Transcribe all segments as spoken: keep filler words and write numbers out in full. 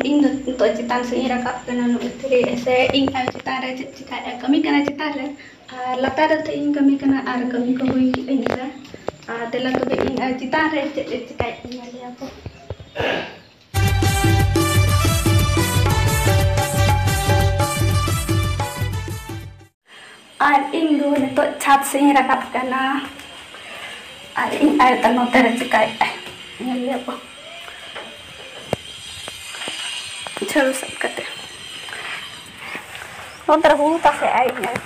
ᱤᱧ ᱫᱚ ᱱᱤᱛᱚᱜ ᱪᱮᱛᱟᱱ ᱥᱮᱫ ᱤᱧ ᱨᱟᱠᱟᱵ ᱠᱟᱱᱟ, ᱱᱚᱜᱼᱚᱭ ᱛᱤᱨᱮ ᱥᱮ ᱤᱧ ᱟᱭᱳ ᱪᱮᱛᱟᱱ ᱨᱮ ᱪᱮᱫ ᱪᱤᱠᱟᱹᱭᱮᱫᱼᱟ, ᱠᱟᱹᱢᱤ ᱠᱟᱱᱟ ᱪᱮᱛᱟᱱ ᱨᱮ, ᱟᱨ ᱞᱟᱛᱟᱨ ᱨᱮ ᱛᱚ ᱤᱧ ᱠᱟᱹᱢᱤ ᱠᱟᱱᱟ ᱟᱨ ᱠᱟᱹᱢᱤ ᱠᱚ ᱦᱩᱭ ᱠᱮᱫ ᱟᱹᱧ ᱮᱨᱟ᱾ ᱟᱨ ᱫᱮᱞᱟ ᱛᱚᱵᱮ ᱤᱧ ᱟᱭᱳ ᱪᱮᱛᱟᱱ ᱨᱮ ᱪᱮᱫ ᱮ ᱪᱤᱠᱟᱹᱭᱮᱫ ᱛᱤᱧᱟ ᱞᱟᱹᱭᱟ ᱠᱚ᱾ ᱟᱨ ᱤᱧ ᱫᱚ ᱱᱤᱛᱚᱜ ᱪᱷᱟᱫᱽ ᱥᱮᱫ ᱤᱧ ᱨᱟᱠᱟᱵ ᱠᱟᱱᱟ᱾ ᱟᱨ ᱤᱧ ᱟᱭᱳ ᱫᱚ ᱱᱚᱛᱮ ᱨᱮ ᱪᱤᱠᱟᱹᱭᱮᱫᱼᱟᱭ ᱧᱮᱞ ᱞᱮᱭᱟ ᱵᱚ᱾ ᱡᱷᱟᱹᱲᱩ ᱥᱟᱵ ᱠᱟᱛᱮ ᱱᱚᱛᱮ ᱨᱮ ᱦᱩᱲᱩ ᱛᱟᱥᱮ ᱟᱭ ᱤᱧ ᱟᱭᱳ᱾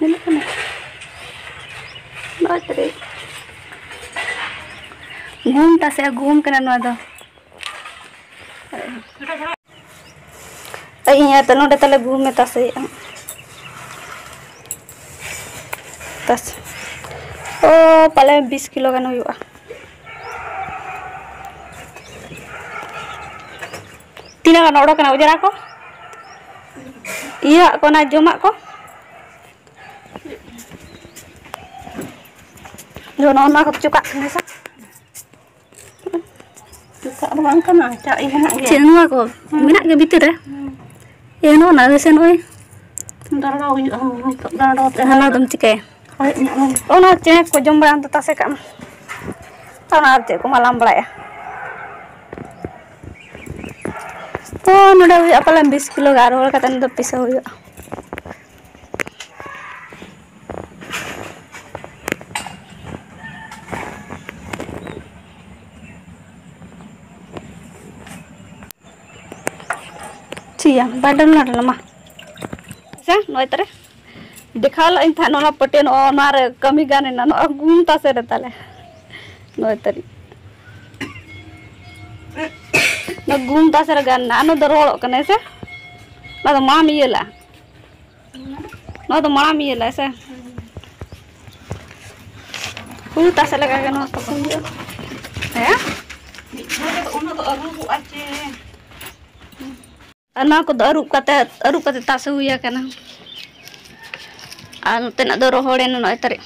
ᱧᱮᱞᱚᱜ ᱠᱟᱱᱟ? ᱱᱚᱜᱼᱚᱭ ᱛᱟᱨᱮ᱾ ᱜᱩᱦᱩᱢ ᱛᱟᱥᱮ, ᱜᱩᱦᱩᱢ ᱠᱟᱱᱟ ᱱᱚᱣᱟ ᱫᱚ᱾ ᱟᱨ ᱤᱧ ᱟᱭᱳ ᱛᱟᱞᱮ ᱱᱚᱰᱮ ᱛᱟᱞᱮ ᱜᱩᱦᱩᱢᱮ ᱛᱟᱥᱮᱭᱮᱫᱼᱟ᱾ ᱛᱟᱥᱮ, ᱳ, ᱯᱟᱞᱮ ᱵᱤᱥ ᱠᱤᱞᱳ ᱜᱟᱱ ᱦᱩᱭᱩᱜᱼᱟ᱾ ᱛᱤᱱᱟᱹᱜ ᱜᱟᱱ ᱚᱰᱳᱠ ᱮᱱᱟ ᱚᱡᱽᱨᱟ ᱠᱚ? ᱤᱭᱟᱹ ᱟᱜ ᱠᱚ, ᱚᱱᱟ ᱡᱚᱢᱟᱜ ᱠᱚ? ᱡᱚ, ᱱᱚᱜᱼᱚ ᱱᱚᱣᱟ ᱠᱚ ᱪᱚᱠᱟᱜ ᱠᱟᱱᱟ ᱥᱮ? ᱪᱚᱠᱟᱜ ᱫᱚ ᱵᱟᱝ ᱠᱟᱱᱟ, ᱪᱟᱜ ᱤᱭᱟᱹ ᱦᱮᱱᱟᱜ ᱜᱮᱭᱟ᱾ ᱪᱮᱫ ᱱᱚᱣᱟ ᱠᱚ? ᱦᱩᱸ᱾ ᱢᱮᱱᱟᱜ ᱜᱮ ᱵᱷᱤᱛᱤᱨ ᱨᱮ? ᱦᱩᱸ᱾ ᱮ, ᱱᱚᱜᱼᱚ ᱱᱟ ᱜᱮᱥᱮ ᱱᱚᱜᱼᱚᱭ᱾ ᱫᱟᱲᱟᱣ ᱦᱩᱭᱩᱜᱼᱟ, ᱱᱤᱛᱚᱜ ᱫᱟᱲᱟᱣ ᱛᱮ ᱦᱟᱱᱟ ᱫᱚᱢ ᱪᱤᱠᱟᱹᱭᱟ? ᱦᱚᱭ ᱧᱚᱜ ᱞᱮᱱ᱾ ᱚᱱᱟ ᱪᱮᱬᱮ ᱠᱚ ᱡᱚᱢ ᱵᱟᱲᱟ ᱟᱢ ᱛᱮ ᱛᱟᱥᱮ ᱠᱟᱜ ᱢᱮ᱾ ᱛᱟᱦᱚᱞᱮ ᱟᱨ ᱪᱮᱫ ᱠᱚᱢ ᱟᱞᱟᱝ ᱵᱟᱲᱟᱭᱟ? ᱛᱚ ᱱᱚᱰᱮ ᱦᱩᱭᱩᱜᱼᱟ ᱯᱟᱞᱮᱱ ᱵᱤᱥ ᱠᱤᱞᱳ ᱜᱟᱱ, ᱨᱩᱣᱟᱹᱲ ᱠᱟᱛᱮ ᱫᱚ ᱯᱤᱥᱟᱹ ᱦᱩᱭᱩᱜᱼᱟ᱾ ᱴᱷᱤᱠ ᱜᱮᱭᱟ, ᱵᱟᱭ download ᱞᱮᱱᱟ, ᱢᱟ᱾ ᱟᱪᱪᱷᱟ, ᱱᱚᱜᱼᱚᱭ ᱛᱟᱨᱮ ᱫᱮᱠᱷᱟᱣ ᱞᱟᱜ ᱤᱧ ᱛᱟᱦᱮᱸᱫ ᱚᱱᱟ ᱯᱟᱹᱴᱭᱟᱹ, ᱱᱚᱜᱼᱚ ᱱᱚᱣᱟ ᱨᱮ ᱠᱟᱹᱢᱤ ᱜᱟᱱ ᱮᱱᱟ, ᱱᱚᱜᱼᱚ ᱜᱩᱢ ᱛᱟᱥᱮ ᱨᱮ ᱛᱟᱞᱮ᱾ ᱱᱚᱜᱼᱚᱭ ᱛᱟᱹᱨᱤ᱾ ᱱᱚᱣᱟ ᱜᱩᱢ ᱛᱟᱥᱮ ᱨᱮ ᱜᱟᱱ ᱮᱱᱟ, ᱱᱚᱣᱟ ᱫᱚ ᱨᱚᱦᱚᱲᱚᱜ ᱠᱟᱱᱟ ᱥᱮ? ᱱᱚᱣᱟ ᱫᱚ ᱢᱟᱲᱟᱝ ᱤᱭᱟᱹ ᱞᱟᱜᱼᱟ᱾ ᱱᱚᱣᱟ ᱫᱚ ᱢᱟᱲᱟᱝ ᱤᱭᱟᱹ ᱞᱟᱜᱼᱟ ᱥᱮ? ᱦᱩᱲᱩ ᱛᱟᱥᱮ ᱞᱮᱠᱟ ᱜᱮ ᱱᱚᱣᱟ ᱛᱟᱥᱮ ᱦᱩᱭᱩᱜᱼᱟ᱾ ᱦᱮᱸ? ᱢᱤᱫ ᱫᱷᱟᱣ ᱨᱮ ᱩᱱᱟᱹᱜ ᱫᱚ ᱟᱹᱨᱩᱵᱚᱜᱼᱟ ᱪᱮ? ᱟᱨ ᱱᱚᱣᱟ ᱠᱚᱫᱚ ᱟᱹᱨᱩᱵ ᱠᱟᱛᱮ, ᱟᱹᱨᱩᱵ ᱠᱟᱛᱮ ᱛᱟᱥᱮ ᱦᱩᱭ ᱟᱠᱟᱱᱟ᱾ ᱟᱨ ᱱᱚᱛᱮᱱᱟᱜ ᱫᱚ ᱨᱚᱦᱚᱲᱮᱱᱟ ᱱᱚᱜᱼᱚᱭ ᱛᱟᱨᱮ᱾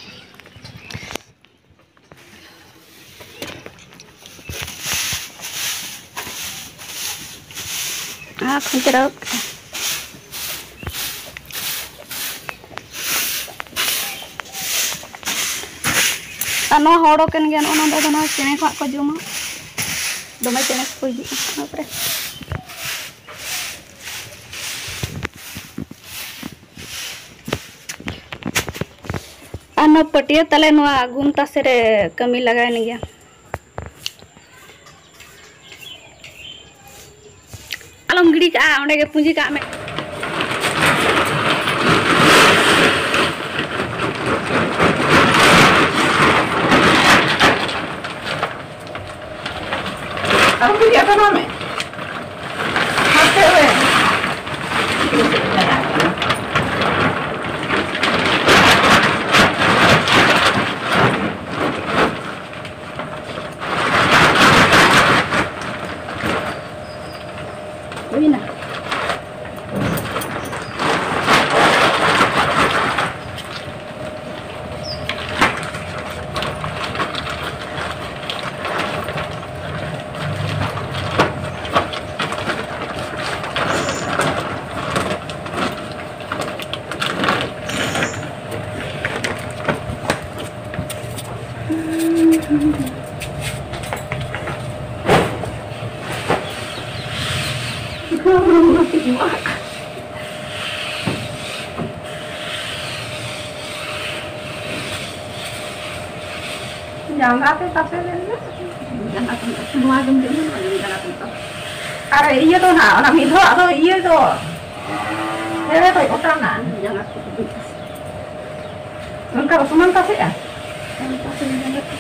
ᱟᱨ ᱠᱷᱩᱪᱨᱟᱹ᱾ ᱟᱨ ᱱᱚᱣᱟ ᱦᱚᱲ ᱦᱚᱸ ᱠᱟᱱ ᱜᱮᱭᱟ, ᱱᱚᱜᱼᱚ ᱱᱚᱰᱮ ᱫᱚ ᱱᱚᱣᱟ ᱪᱮᱬᱮ ᱠᱚ ᱦᱟᱸᱜ ᱠᱚ ᱡᱚᱢᱟ᱾ ᱫᱚᱢᱮ ᱪᱮᱬᱮ ᱠᱚᱠᱚ ᱦᱤᱡᱩᱜᱼᱟ ᱱᱚᱣᱟ ᱠᱚᱨᱮ᱾ ᱟᱨ ᱱᱚᱣᱟ ᱯᱟᱹᱴᱭᱟᱹ ᱛᱟᱞᱮ ᱱᱚᱣᱟ ᱜᱩᱢ ᱛᱟᱥᱮ ᱨᱮ ᱠᱟᱹᱢᱤ ᱞᱟᱜᱟᱣᱮᱱ ᱜᱮᱭᱟ᱾ ᱟᱞᱚᱢ ᱜᱤᱰᱤ ᱠᱟᱜᱼᱟ, ᱚᱸᱰᱮ ᱜᱮ ᱯᱩᱸᱡᱤ ᱠᱟᱜ ᱢᱮ᱾ ᱟᱞᱚᱢ ᱜᱤᱰᱤ ᱠᱟᱜᱼᱟ, ᱛᱟᱲᱟᱢ ᱢᱮ᱾ ᱦᱟᱱᱛᱮ ᱨᱮ᱾ ᱦᱩᱭᱱᱟ᱾ ᱡᱟᱸᱜᱟ ᱛᱮ ᱛᱟᱥᱮ ᱞᱮᱱ ᱜᱮ᱾ ᱡᱟᱸᱜᱟ ᱛᱮ ᱛᱟᱥᱮ, ᱱᱚᱣᱟ ᱜᱮᱢ ᱡᱚᱢᱟ, ᱱᱚᱣᱟ ᱜᱮᱢ ᱡᱟᱸᱜᱟ ᱛᱮ ᱛᱟᱥᱮ᱾ ᱟᱨ ᱤᱭᱟᱹ ᱫᱚ ᱱᱟᱜ, ᱚᱱᱟ ᱢᱤᱫ ᱫᱷᱟᱣ ᱟᱫᱚ ᱤᱭᱟᱹ ᱫᱚ, ᱦᱮᱲᱮ ᱫᱚᱭ ᱚᱴᱟᱝᱟ, ᱡᱟᱸᱜᱟ ᱛᱮ ᱛᱟᱥᱮ᱾ ᱚᱱᱠᱟ ᱫᱚ ᱥᱚᱢᱟᱱ ᱛᱟᱥᱮᱜᱼᱟ? ᱥᱚᱢᱟᱱ ᱛᱟᱥᱮ ᱡᱟᱸᱜᱟ ᱛᱮ᱾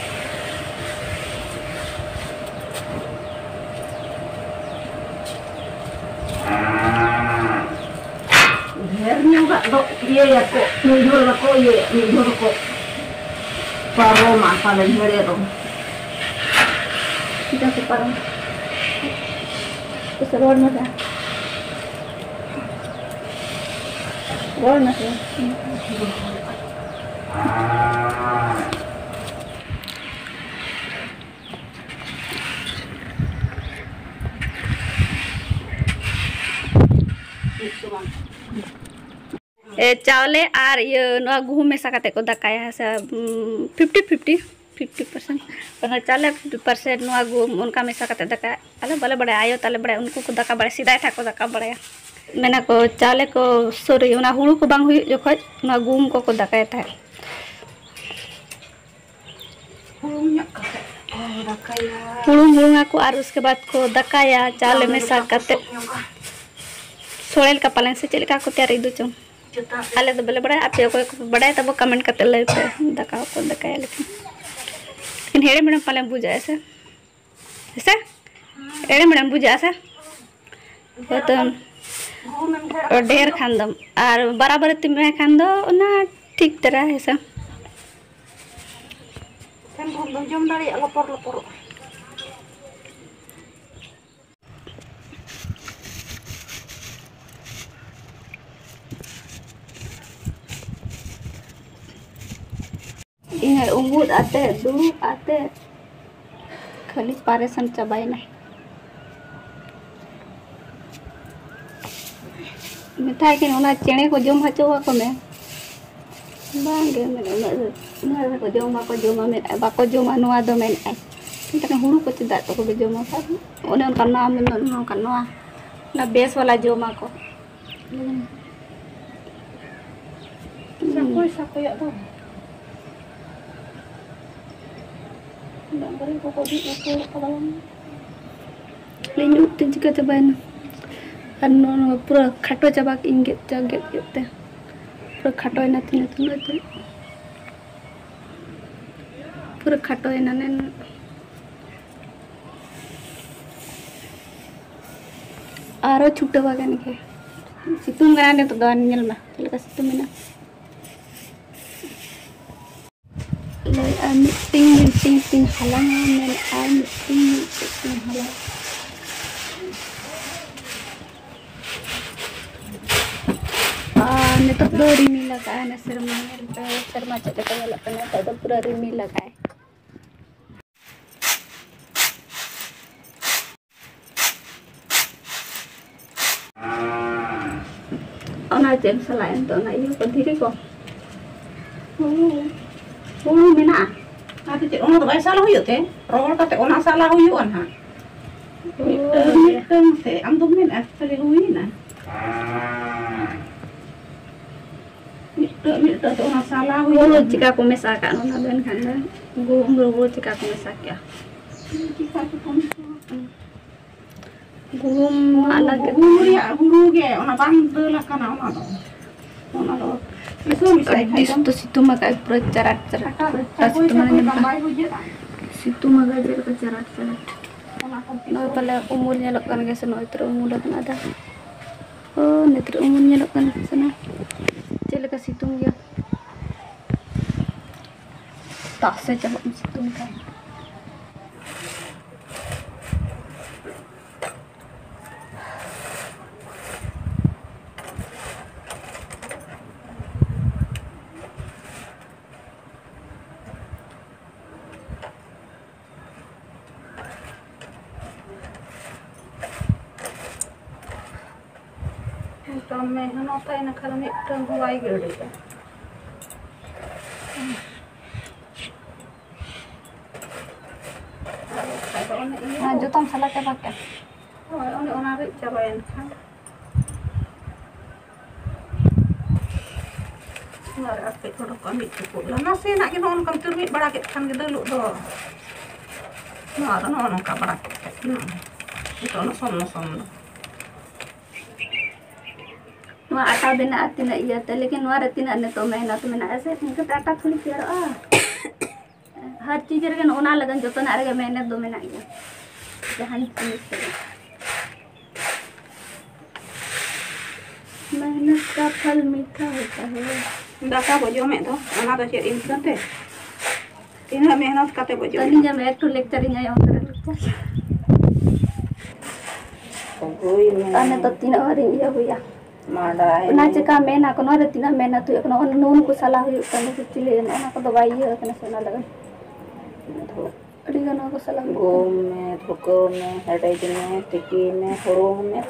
ᱰᱷᱮᱨ ᱧᱚᱜᱟᱜ ᱫᱚ ᱤᱭᱟᱹᱭᱟᱠᱚ, ᱢᱤᱫ ᱦᱚᱲ ᱵᱟᱠᱚ ᱤᱭᱟᱹᱭᱟ, ᱢᱤᱫ ᱦᱚᱲ ᱠᱚ ᱯᱟᱨᱚᱢᱟ, ᱯᱟᱞᱮᱱ ᱦᱮᱲᱮ ᱫᱚ᱾ ᱪᱮᱫᱟᱜ ᱠᱚ ᱯᱟᱨᱚᱢᱟ? ᱥᱮ ᱨᱚᱲ ᱢᱮ ᱥᱮ᱾ ᱨᱚᱲ ᱢᱮ ᱥᱮ᱾ ᱮ, ᱪᱟᱣᱞᱮ ᱟᱨ ᱤᱭᱟᱹ, ᱱᱚᱣᱟ ᱜᱩᱦᱩᱢ ᱢᱮᱥᱟ ᱠᱟᱛᱮ ᱠᱚ ᱫᱟᱠᱟᱭᱟ ᱥᱮ, ᱩᱢ, ᱯᱷᱤᱯᱴᱤ ᱯᱷᱤᱯᱴᱤ, ᱯᱷᱤᱯᱴᱤ ᱯᱟᱨᱥᱮᱱᱴ᱾ ᱚᱱᱟ ᱪᱟᱣᱞᱮ ᱯᱷᱤᱯᱴᱤ ᱯᱟᱨᱥᱮᱱᱴ, ᱱᱚᱣᱟ ᱜᱩᱦᱩᱢ, ᱚᱱᱠᱟ ᱢᱮᱥᱟ ᱠᱟᱛᱮ ᱫᱟᱠᱟ᱾ ᱟᱞᱮ ᱵᱟᱞᱮ ᱵᱟᱲᱟᱭᱟ, ᱟᱭᱳ ᱛᱟᱞᱮ ᱵᱟᱲᱟᱭᱟ, ᱩᱱᱠᱩ ᱠᱚ ᱫᱟᱠᱟ ᱵᱟᱲᱟᱭᱟ, ᱥᱮᱫᱟᱭ ᱴᱷᱟᱠ ᱠᱚ ᱫᱟᱠᱟ ᱵᱟᱲᱟᱭᱟ᱾ ᱢᱮᱱᱟ ᱠᱚ ᱪᱟᱣᱞᱮ ᱠᱚ, ᱥᱚᱨᱤ, ᱚᱱᱟ ᱦᱩᱲᱩ ᱠᱚ ᱵᱟᱝ ᱦᱩᱭᱩᱜ ᱡᱚᱠᱷᱚᱡ ᱱᱚᱣᱟ ᱜᱩᱦᱩᱢ ᱠᱚᱠᱚ ᱫᱟᱠᱟᱭ ᱛᱟᱦᱮᱸᱫ᱾ ᱦᱩᱲᱩᱝ ᱧᱚᱜ ᱠᱟᱛᱮ ᱠᱚ ᱫᱟᱠᱟᱭᱟ᱾ ᱦᱩᱲᱩᱝ ᱦᱩᱲᱩᱝ ᱟᱠᱚ ᱟᱨ ᱩᱥᱠᱮ ᱵᱟᱫ ᱠᱚ ᱫᱟᱠᱟᱭᱟ, ᱪᱟᱣᱞᱮ ᱪᱟᱣᱞᱮ ᱢᱮᱥᱟ ᱞᱮᱠᱟ ᱠᱟᱛᱮ᱾ ᱠᱚᱥᱚᱵ ᱧᱚᱜᱟ᱾ ᱥᱚᱲᱮ ᱞᱮᱠᱟ ᱯᱟᱞᱮᱱ ᱥᱮ ᱪᱮᱫ ᱞᱮᱠᱟ ᱠᱚ ᱛᱮᱭᱟᱨᱟ ᱤᱫᱩ ᱪᱚᱝ? ᱪᱮᱛᱟᱱ ᱨᱮ᱾ ᱟᱞᱮ ᱫᱚ ᱵᱟᱞᱮ ᱵᱟᱲᱟᱭᱟ, ᱟᱯᱮ ᱚᱠᱚᱭ ᱠᱚ ᱵᱟᱲᱟᱭᱟ ᱛᱟᱵᱚ ᱠᱚᱢᱮᱱᱴ ᱠᱟᱛᱮ ᱞᱟᱹᱭ ᱯᱮ᱾ ᱫᱟᱠᱟ ᱠᱚ ᱫᱟᱠᱟᱭᱟ ᱞᱮᱠᱷᱟᱱ᱾ ᱞᱮᱠᱤᱱ ᱦᱮᱲᱮᱢ ᱦᱮᱲᱮᱢ ᱯᱟᱞᱮᱱ ᱵᱩᱡᱷᱟᱹᱜᱼᱟ ᱥᱮ? ᱦᱮᱸᱥᱮ? ᱦᱮᱲᱮᱢ ᱦᱮᱲᱮᱢ ᱵᱩᱡᱷᱟᱹᱜᱼᱟ ᱥᱮ? ᱦᱳᱭᱛᱳ ᱰᱷᱮᱨ ᱠᱷᱟᱱ ᱫᱚ, ᱟᱨ ᱵᱟᱨᱟᱵᱟᱨᱤ ᱛᱮᱢ ᱮᱢᱟᱭ ᱠᱷᱟᱱ ᱫᱚ ᱚᱱᱟ ᱴᱷᱤᱠ ᱫᱷᱟᱨᱟ, ᱦᱮᱸᱥᱮ? ᱴᱷᱮᱱ ᱠᱷᱚᱱ ᱫᱚ ᱡᱚᱢ ᱫᱟᱲᱮᱭᱟᱜᱼᱟ, ᱞᱚᱯᱚᱨ ᱞᱚᱯᱚᱨᱚᱜᱼᱟ᱾ ᱤᱧ ᱩᱢᱩᱫ ᱟᱛᱮ, ᱫᱩᱲᱩᱵ ᱟᱛᱮ, ᱠᱷᱟᱹᱞᱤ ᱯᱟᱨᱮᱥᱟᱱ ᱪᱟᱵᱟᱭᱮᱱᱟ᱾ ᱢᱮᱛᱟᱭ ᱠᱟᱹᱱᱟᱹᱧ, ᱚᱱᱟ ᱪᱮᱬᱮ ᱠᱚ ᱡᱚᱢ ᱦᱚᱪᱚ ᱟᱠᱚ ᱢᱮ᱾ ᱵᱟᱝᱜᱮ, ᱢᱮᱱᱮᱫ, ᱩᱱᱟᱹᱜ, ᱩᱱᱟᱹᱜ ᱠᱚ ᱡᱚᱢ ᱵᱟᱠᱚ ᱡᱚᱢᱟ, ᱢᱮᱱᱮᱫ, ᱵᱟᱠᱚ ᱡᱚᱢᱟ ᱱᱚᱣᱟ ᱫᱚ, ᱢᱮᱱᱮᱫ ᱟᱭ᱾ ᱢᱮᱛᱟᱭ ᱠᱟᱱᱟ, ᱦᱩᱲᱩ ᱠᱚ ᱪᱮᱫᱟᱜ ᱛᱟᱠᱚ ᱯᱮ ᱡᱚᱢᱟ? ᱚᱱᱮ ᱚᱱᱠᱟ ᱱᱚᱣᱟ, ᱢᱮᱱ ᱱᱚᱝᱠᱟ ᱱᱚᱣᱟ, ᱚᱱᱟ ᱵᱮᱥ ᱵᱟᱞᱟ ᱡᱚᱢᱟ ᱠᱚ᱾ ᱥᱟᱠᱚᱭ ᱥᱟᱠᱚᱭᱟᱜ ᱫᱚ᱾ ᱰᱟᱝᱨᱤ ᱠᱚᱠᱚ ᱵᱤᱫ ᱩᱛᱟᱹᱨ ᱠᱟᱫᱟ᱾ ᱤᱧ ᱩᱵ ᱛᱤᱧ ᱪᱤᱠᱟᱹ ᱪᱟᱵᱟᱭᱮᱱᱟ᱾ ᱟᱨ ᱱᱚᱣᱟ, ᱱᱚᱣᱟ ᱯᱩᱨᱟᱹ ᱠᱷᱟᱴᱚ ᱪᱟᱵᱟ ᱠᱮᱫ ᱤᱧ ᱜᱮᱫ ᱪᱟ-, ᱜᱮᱫ ᱜᱮᱫ ᱛᱮ᱾ ᱯᱩᱨᱟᱹ ᱠᱷᱟᱴᱚᱭᱮᱱᱟ ᱛᱤᱧ ᱩᱛᱩ ᱛᱮ᱾ ᱯᱩᱨᱟᱹ ᱠᱷᱟᱴᱚᱭᱮᱱᱟ ᱱᱮᱱ᱾ ᱟᱨᱚ ᱪᱷᱩᱴᱟᱹᱣ ᱟᱠᱟᱱ ᱜᱮ᱾ ᱥᱤᱛᱩᱝ ᱠᱟᱱᱟ ᱱᱤᱛᱚᱜ ᱫᱚ, ᱧᱮᱞ ᱢᱮ ᱪᱮᱫ ᱞᱮᱠᱟ ᱥᱤᱛᱩᱝ ᱮᱱᱟ᱾ ᱞᱟᱹᱭᱮᱫᱼᱟ ᱢᱤᱫᱴᱤᱝ ᱢᱤᱫᱴᱤᱝ ᱛᱤᱧ ᱦᱟᱞᱟᱝᱟ, ᱢᱮᱱᱮᱫᱼᱟᱭ ᱢᱤᱫᱴᱤᱝ ᱢᱤᱫᱴᱤᱝ ᱛᱤᱧ ᱦᱟᱞᱟᱝᱟ᱾ ᱟᱨ ᱱᱤᱛᱚᱜ ᱫᱚ ᱨᱤᱢᱤᱞ ᱟᱠᱟᱫᱼᱟᱭ, ᱚᱱᱟ ᱥᱮᱨᱢᱟ ᱧᱮᱞ ᱯᱮ, ᱥᱮᱨᱢᱟ ᱪᱮᱫ ᱞᱮᱠᱟ ᱧᱮᱞᱚᱜ ᱠᱟᱱᱟ, ᱱᱤᱛᱚᱜ ᱫᱚ ᱯᱩᱨᱟᱹ ᱨᱤᱢᱤᱞ ᱟᱠᱟᱫᱼᱟᱭ᱾ ᱚᱱᱟ ᱪᱮᱫ ᱮᱢ ᱥᱟᱞᱟᱭᱟ ᱱᱤᱛᱚᱜ? ᱚᱱᱟ ᱤᱭᱟᱹ ᱠᱚ, ᱫᱷᱤᱨᱤ ᱠᱚ? ᱦᱩᱲᱩ, ᱦᱩᱲᱩ ᱢᱮᱱᱟᱜᱼᱟ᱾ ᱟᱫᱚ ᱪᱮᱫ, ᱚᱱᱟ ᱫᱚ ᱵᱟᱭ ᱥᱟᱞᱟ ᱦᱩᱭᱩᱜ ᱛᱮ? ᱨᱚᱦᱚᱲ ᱠᱟᱛᱮ ᱚᱱᱟ ᱥᱟᱞᱟ ᱦᱩᱭᱩᱜᱼᱟ ᱱᱟᱦᱟᱜ᱾ ᱦᱳᱭ᱾ ᱢᱤᱫᱴᱟᱝ, ᱢᱤᱫᱴᱟᱝ ᱛᱮ ᱟᱢ ᱫᱚᱢ ᱢᱮᱱᱟ ᱠᱷᱟᱹᱞᱤ ᱦᱩᱭᱱᱟ᱾ ᱢᱤᱫᱴᱟᱝ, ᱢᱤᱫᱴᱟᱝ ᱛᱮ ᱚᱱᱟ ᱥᱟᱞᱟ ᱦᱩᱭᱩᱜᱼᱟ᱾ ᱦᱩᱲᱩ ᱪᱮᱠᱟ ᱠᱚ ᱢᱮᱥᱟ ᱠᱟᱜᱼᱟ ᱚᱱᱟ ᱫᱚ ᱮᱱᱠᱷᱟᱱ ᱫᱚ? ᱜᱩᱦᱩᱢ ᱨᱮ ᱦᱩᱲᱩ ᱪᱮᱠᱟ ᱠᱚ ᱢᱮᱥᱟ ᱠᱮᱜᱼᱟ? ᱪᱮᱠᱟ ᱠᱚ ᱢᱮᱥᱟ ᱠᱟᱜᱼᱟ? ᱜᱩᱦᱩᱢ ᱢᱟ ᱟᱞᱟᱜᱽ ᱜᱮ ᱜᱩᱦᱩᱢ ᱛᱟᱦᱮᱱᱟ᱾ ᱨᱮᱭᱟᱜ ᱦᱩᱲᱩ ᱜᱮ, ᱚᱱᱟ ᱵᱟᱝ ᱫᱟᱹᱞ ᱟᱠᱟᱱᱟ ᱚᱱᱟ ᱫᱚ᱾ ᱚᱱᱟ ᱫᱚ ᱢᱤᱥᱟᱹ ᱢᱤᱥᱟᱭ ᱟᱹᱰᱤ ᱠᱷᱟᱡ ᱫᱚ᱾ ᱥᱩᱛᱩ ᱥᱤᱛᱩᱝ ᱟᱠᱟᱫ ᱯᱩᱨᱟᱹ ᱪᱟᱨᱟᱴ ᱪᱟᱨᱟᱴ᱾ ᱟᱴᱟ ᱫᱚ ᱟᱨ ᱪᱟᱯᱚᱭ ᱥᱤᱛᱩᱝ ᱪᱟᱯᱚᱭ ᱟᱹᱰᱤ ᱵᱟᱝ ᱵᱟᱭ ᱵᱩᱡᱷᱟᱹᱜᱼᱟ᱾ ᱥᱤᱛᱩᱝ ᱟᱠᱟᱫ ᱪᱮᱫ ᱞᱮᱠᱟ ᱪᱟᱨᱟᱴ ᱪᱟᱨᱟᱴ᱾ ᱚᱱᱟ ᱠᱚ ᱱᱚᱜᱼᱚᱭ ᱯᱟᱞᱮ ᱩᱢᱩᱞ ᱧᱮᱞᱚᱜ ᱠᱟᱱ ᱜᱮᱭᱟ ᱥᱮ? ᱱᱚᱜᱼᱚᱭ ᱛᱚᱨᱟ ᱩᱢᱩᱞ ᱟᱠᱟᱱᱟ ᱟᱫᱟ᱾ ᱚ, ᱱᱤᱛᱚᱜ ᱩᱢᱩᱞ ᱧᱮᱞᱚᱜ ᱠᱟᱱ ᱜᱮᱭᱟ ᱥᱮ? ᱪᱮᱫ ᱞᱮᱠᱟ ᱥᱤᱛᱩᱝ ᱜᱮᱭᱟ᱾ ᱛᱟᱥᱮ ᱪᱟᱵᱟᱜ ᱢᱮ ᱥᱤᱛᱩᱝ ᱛᱮ᱾ ᱱᱤᱛᱚᱝ ᱢᱮᱦᱱᱚᱛᱟ ᱤᱱᱟᱹ ᱠᱷᱟᱱ ᱢᱤᱫᱴᱟᱝ ᱦᱚᱸ ᱵᱟᱭ ᱜᱤᱰᱤᱜᱼᱟ᱾ ᱟᱫᱚ ᱚᱱᱮ ᱤᱭᱟᱹ ᱟᱨ ᱡᱚᱛᱚᱢ ᱥᱟᱞᱟ ᱪᱟᱵᱟ ᱠᱮᱜᱼᱟ? ᱦᱳᱭ, ᱚᱱᱮ ᱚᱱᱟ ᱨᱤᱫ ᱪᱟᱵᱟᱭᱮᱱ ᱠᱷᱟᱱ᱾ ᱟᱨ ᱟᱨ ᱠᱟᱹᱡ ᱚᱰᱚᱠᱚᱜᱼᱟ ᱢᱤᱫ ᱪᱩᱯᱩᱫ ᱫᱚ᱾ ᱱᱟᱥᱮᱱᱟᱜ ᱜᱮ ᱱᱚᱜᱼᱚ ᱱᱚᱝᱠᱟᱢ ᱛᱩᱨᱢᱤᱫ ᱵᱟᱲᱟ ᱠᱮᱫ ᱠᱷᱟᱱ ᱜᱮ ᱫᱟᱹᱞᱩᱜ ᱫᱚ᱾ ᱱᱚᱣᱟ ᱫᱚ ᱱᱚᱜᱼᱚ ᱱᱚᱝᱠᱟ ᱵᱟᱲᱟ ᱠᱮᱫ ᱠᱷᱟᱱ ᱜᱮ ᱱᱚᱜᱼᱚᱭ ᱱᱤᱛᱚᱜ ᱚᱱᱟ ᱥᱚᱢ ᱥᱚᱢ ᱫᱚ᱾ ᱱᱚᱣᱟ ᱟᱴᱟ ᱵᱮᱱᱟᱜᱼᱟ ᱛᱤᱱᱟᱹᱜ ᱤᱭᱟᱹᱛᱮ, ᱞᱮᱠᱤᱱ ᱱᱚᱣᱟ ᱨᱮ ᱛᱤᱱᱟᱹᱜ ᱱᱤᱛᱚᱜ ᱢᱮᱦᱱᱚᱛ ᱢᱮᱱᱟᱜᱼᱟ ᱥᱮ? ᱱᱤᱝᱠᱟᱹ ᱛᱮ ᱟᱴᱟ ᱛᱷᱚᱲᱤ ᱛᱮᱭᱟᱨᱚᱜᱼᱟ᱾ ᱦᱟᱨ ᱪᱤᱡᱽ ᱨᱮᱜᱮ, ᱱᱚᱜᱼᱚ ᱱᱟ ᱞᱟᱹᱜᱤᱫ ᱡᱚᱛᱚᱱᱟᱜ ᱨᱮᱜᱮ ᱢᱮᱦᱱᱚᱛ ᱫᱚ ᱢᱮᱱᱟᱜ ᱜᱮᱭᱟ, ᱡᱟᱦᱟᱱ ᱡᱤᱱᱤᱥ ᱨᱮᱜᱮ᱾ मेहनत का फल मीठा होता है। ᱫᱟᱠᱟ ᱵᱚ ᱡᱚᱢᱮᱫ ᱫᱚ, ᱚᱱᱟ ᱫᱚ ᱪᱮᱫ ᱤᱱᱠᱟᱹ ᱛᱮ? ᱛᱤᱱᱟᱹᱜ ᱢᱮᱦᱱᱚᱛ ᱠᱟᱛᱮ ᱵᱚ ᱡᱚᱢᱮᱫ᱾ ᱛᱟᱹᱱᱤ ᱧᱟᱢ ᱮᱠᱴᱩ lecture ᱤᱧ ᱟᱭᱳ ᱚᱱᱛᱮ ᱨᱮ lecture᱾ ᱦᱩᱭ ᱢᱮ᱾ ᱟᱨ ᱱᱤᱛᱚᱜ ᱛᱤᱱᱟᱹᱜ ᱦᱚᱲᱤᱧ ᱤᱭᱟᱹ ᱦᱩᱭᱟ᱾ ᱢᱟᱰᱟᱭ ᱚᱱᱟ ᱢᱮ᱾ ᱪᱮᱠᱟ ᱢᱮᱱᱟ ᱠᱚ, ᱱᱚᱣᱟ ᱨᱮ ᱛᱤᱱᱟᱹᱜ ᱢᱮᱦᱱᱚᱛ ᱦᱩᱭᱩᱜ ᱠᱟᱱᱟ, ᱚᱱᱟ ᱱᱩᱱ ᱠᱚ ᱥᱟᱞᱟ ᱦᱩᱭᱩᱜ ᱠᱟᱱᱟ ᱥᱮ ᱪᱤᱞᱤ, ᱚᱱᱟ ᱠᱚᱫᱚ ᱵᱟᱭ ᱤᱭᱟᱹ ᱠᱟᱱᱟ ᱥᱮ ᱚᱱᱟ ᱞᱟᱹᱜᱤᱫ᱾ ᱟᱹᱰᱤ ᱜᱟᱱ ᱱᱚᱣᱟ ᱠᱚ ᱥᱟᱞᱟ ᱦᱩᱭᱩᱜ ᱠᱟᱱᱟ᱾ ᱜᱩᱢ ᱢᱮ, ᱫᱷᱩᱠᱟᱹᱣ ᱢᱮ, ᱦᱮᱰᱮᱡ ᱢᱮ, ᱛᱤᱠᱤ ᱢᱮ,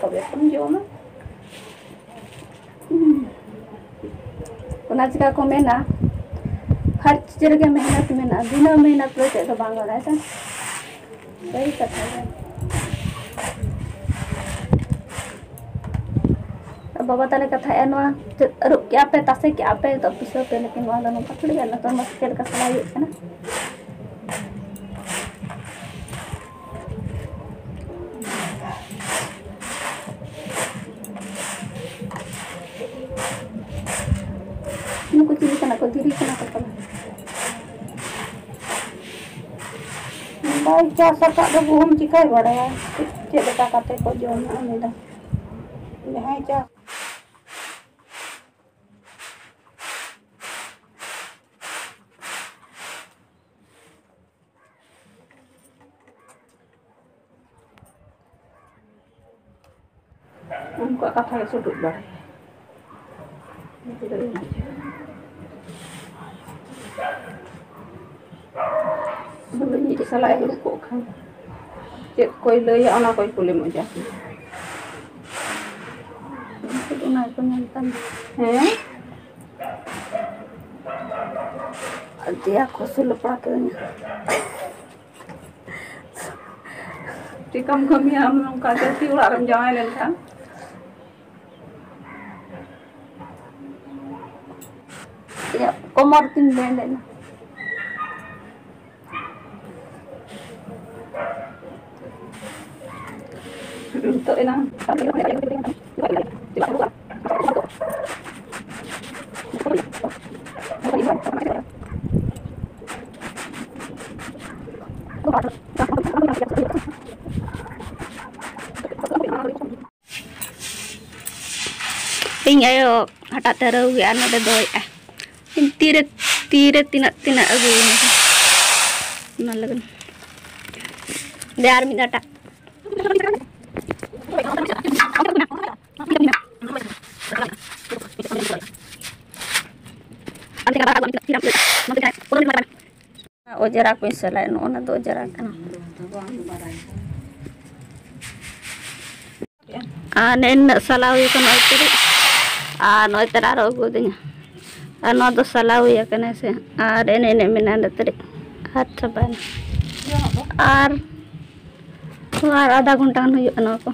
ᱛᱚᱵᱮ ᱠᱷᱟᱱ ᱡᱚᱢᱟ᱾ ᱤᱧ ᱚᱱᱟ ᱪᱤᱠᱟ ᱠᱚ ᱢᱮᱱᱟ, ᱦᱟᱨ ᱪᱤᱡᱽ ᱨᱮᱜᱮ ᱢᱮᱦᱱᱚᱛ ᱢᱮᱱᱟᱜᱼᱟ, ᱵᱤᱱᱟᱹ ᱢᱮᱦᱱᱚᱛ ᱫᱚ ᱪᱮᱫ ᱫᱚ ᱵᱟᱝ ᱜᱟᱱᱚᱜᱼᱟ, ᱥᱮ? ᱥᱟᱹᱨᱤ ᱠᱟᱛᱷᱟ ᱜᱮ᱾ ᱵᱟᱵᱟ ᱛᱟᱞᱮ ᱠᱟᱛᱷᱟᱭᱮᱫᱼᱟ, ᱱᱚᱣᱟ ᱪᱮᱫ ᱟᱹᱨᱩᱵ ᱠᱮᱜᱼᱟ ᱯᱮ, ᱛᱟᱥᱮ ᱠᱮᱜᱼᱟ ᱯᱮ, ᱱᱤᱛᱚᱜ ᱯᱤᱥᱟᱹᱣ ᱯᱮ, ᱞᱮᱠᱤᱱ ᱱᱚᱣᱟ ᱫᱚ ᱱᱚᱝᱠᱟ ᱛᱷᱚᱲᱤ ᱜᱟᱱ, ᱱᱤᱛᱚᱜ ᱢᱟ ᱪᱮᱫ ᱞᱮᱠᱟ ᱥᱟᱞᱟ ᱦᱩᱭᱩᱜ ᱠᱟᱱᱟ᱾ ᱱᱩᱠᱩ ᱪᱤᱞᱤ ᱠᱟᱱᱟ ᱠᱚ? ᱫᱷᱤᱨᱤ ᱠᱟᱱᱟ ᱠᱚ ᱯᱟᱞᱮ᱾ ᱵᱟᱭ ᱪᱟᱥ ᱟᱠᱟᱫ ᱫᱚ ᱜᱩᱦᱩᱢ ᱪᱤᱠᱟᱹᱭ ᱵᱟᱲᱟᱭᱟ? ᱪᱮᱫ, ᱪᱮᱫ ᱞᱮᱠᱟ ᱠᱟᱛᱮ ᱠᱚ ᱡᱚᱢᱟ ᱩᱱᱤ ᱫᱚ? ᱡᱟᱦᱟᱸᱭ ᱪᱟᱥ ᱩᱱᱠᱩᱣᱟᱜ ᱠᱟᱛᱷᱟ ᱜᱮ ᱥᱩᱰᱩᱜ ᱵᱟᱲᱟᱭᱟ᱾ ᱟᱫᱚ ᱢᱤᱫ ᱥᱟᱞᱟᱜ ᱮ ᱫᱩᱲᱩᱵ ᱠᱚᱜ ᱠᱷᱟᱱ ᱪᱮᱫ ᱠᱚᱭ ᱞᱟᱹᱭᱟ, ᱚᱱᱟ ᱠᱚᱭ ᱠᱩᱞᱤ ᱢᱚᱡᱟ ᱠᱚᱣᱟ᱾ ᱩᱱᱠᱩ ᱫᱚ ᱚᱱᱟ ᱜᱮᱠᱚ ᱧᱮᱞ ᱛᱟᱢᱟ᱾ ᱦᱮᱸ? ᱟᱨ ᱫᱮᱭᱟ ᱠᱚ ᱦᱟᱹᱥᱩ ᱞᱮ ᱯᱟᱲᱟᱣ ᱠᱟᱹᱫᱤᱧᱟ᱾ ᱪᱮᱠᱟᱢ ᱠᱟᱹᱢᱤᱭᱟ ᱟᱢ ᱱᱚᱝᱠᱟ ᱡᱟᱹᱛᱤ ᱚᱲᱟᱜ ᱨᱮᱢ ᱡᱟᱶᱟᱭ ᱞᱮᱱᱠᱷᱟᱱ? ᱤᱧᱟᱹᱜ ᱠᱚᱢᱚᱨ ᱛᱤᱧ ᱵᱮᱱᱰ ᱮᱱᱟ᱾ ᱱᱤᱛᱚᱜ ᱮᱱᱟᱝ ᱤᱧ ᱟᱭᱳ ᱦᱟᱴᱟᱜ ᱛᱮ ᱨᱟᱹᱣ ᱜᱮ ᱟᱨ ᱱᱚᱰᱮ ᱫᱚᱦᱚᱭᱮᱫᱼᱟ᱾ ᱛᱤᱨᱮ, ᱛᱤᱨᱮ ᱛᱤᱱᱟᱹᱜ, ᱛᱤᱱᱟᱹᱜ ᱟᱹᱜᱩᱭᱮᱱᱟ ᱚᱱᱟ ᱞᱟᱹᱜᱤᱫ᱾ ᱫᱮ ᱟᱨ ᱢᱤᱫ ᱦᱟᱴᱟᱜ᱾ ᱚᱡᱽᱨᱟ ᱠᱚᱧ ᱥᱮᱞᱟᱭᱟ, ᱱᱚᱜᱼᱚ ᱱᱟ ᱫᱚ ᱚᱡᱽᱨᱟ ᱠᱟᱱᱟ᱾ ᱟᱨ ᱱᱮᱜᱼᱮ ᱱᱤᱱᱟᱹᱜ ᱥᱟᱞᱟ ᱦᱩᱭ ᱠᱟᱱᱟ, ᱱᱚᱜᱼᱚᱭ ᱛᱤᱱᱟᱹᱜ, ᱟᱨ ᱱᱚᱜᱼᱚᱭ ᱛᱟᱨᱟ ᱟᱨᱚ ᱟᱹᱜᱩ ᱟᱹᱫᱤᱧᱟ᱾ ᱟᱨ ᱱᱚᱣᱟ ᱫᱚ ᱥᱟᱞᱟ ᱦᱩᱭ ᱟᱠᱟᱱᱟ ᱥᱮ, ᱟᱨ ᱮᱱᱮᱡ ᱮᱱᱮᱡ ᱢᱮᱱᱟᱜᱼᱟ ᱱᱚᱛᱮ ᱨᱮ, ᱟᱨ ᱪᱟᱵᱟᱭᱮᱱᱟ᱾ ᱟᱨ ᱱᱚᱣᱟ ᱟᱨ ᱟᱫᱷᱟ ᱜᱷᱚᱱᱴᱟ ᱜᱟᱱ ᱦᱩᱭᱩᱜᱼᱟ ᱱᱚᱣᱟ ᱠᱚ᱾